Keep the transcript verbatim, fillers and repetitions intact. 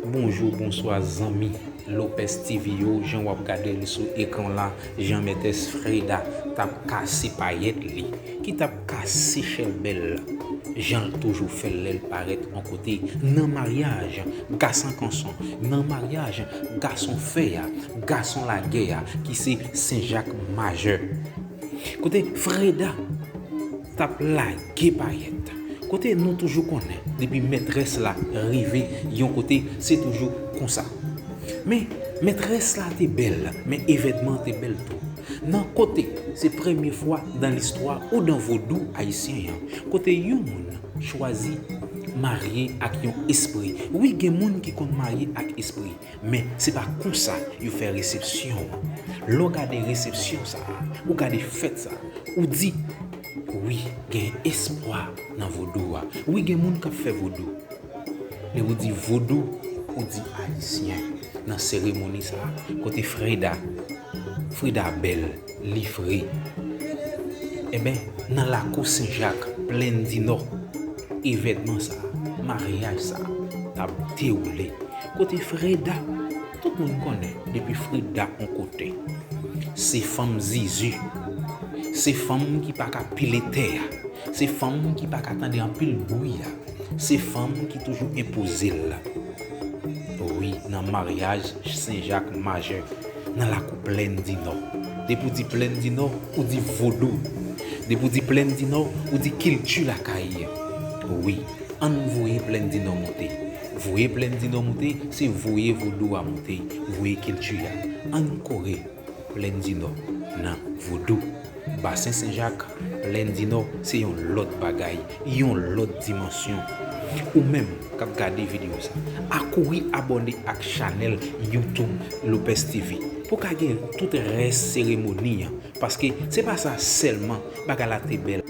Bonjou, bonswa zanmi Lopez T V yo, jan w ap gade l sou ekran la, jan mètrès Freda t ap kase payèt li, ki t ap kase chèlbè l, jan l toujou fè l lè l parèt yon kote, nan maryaj gason kanson, nan maryaj gason fè a, gason lagè a, ki se Sen Jak Majè. Kote Freda t ap lage payèt. Kote nou toujou konnen, depi mètrès la rive yon kote, se toujou konsa. Men, mètrès la te bèl, men evènman te bèl tou. Nan kote, se premye fwa nan listwa ou nan vodou ayisyen an, kote yon moun chwazi marye ak yon espri. Wi, gen moun ki konn marye ak espri, men se pa konsa yo fè resepsyon an. Lè w gade resepsyon sa a, ou gade fèt sa a, ou di, wi, gen espwa nan vodou a. Wi, gen moun k ap fè vodou. Lè ou di vodou, ou di ayisyen. Nan seremoni sa a, kote Freda, Freda bèl, li fre. Enben, nan lakou Sen Jak, Plenn di Nò, evènman sa a, maryaj sa a, t ap dewoule. Kote Freda, tout moun konnen depi Freda yon kote. Se fanm zizi. Se fanm ki pa ka pile tè a. Se fanm ki pa ka tande anpil bri a. Se fanm ki toujou enpoze l. Wi, nan maryaj Sen Jak Majè, nan lakou Plenn di Nò. Depi w di Plenn di Nò, ou di vodou. Depi w di Plenn di Nò, ou di kilti lakay. Wi, ann voye Plenn di Nò moute. Voye Plenn di Nò moute, se voye vodou a moute, voye kilti a. Ann kore Plenn di Nò nan vodou. Basen Sen Jak, Plenn di Nò, se yon lòt bagay, yon lòt dimansyon. Ou menm k ap gade videyo sa, akouri abòne ak chanèl YouTube Lopez T V pou w ka gen tout rès seremoni an, paske se pa sa sèlman bagay la te bèl.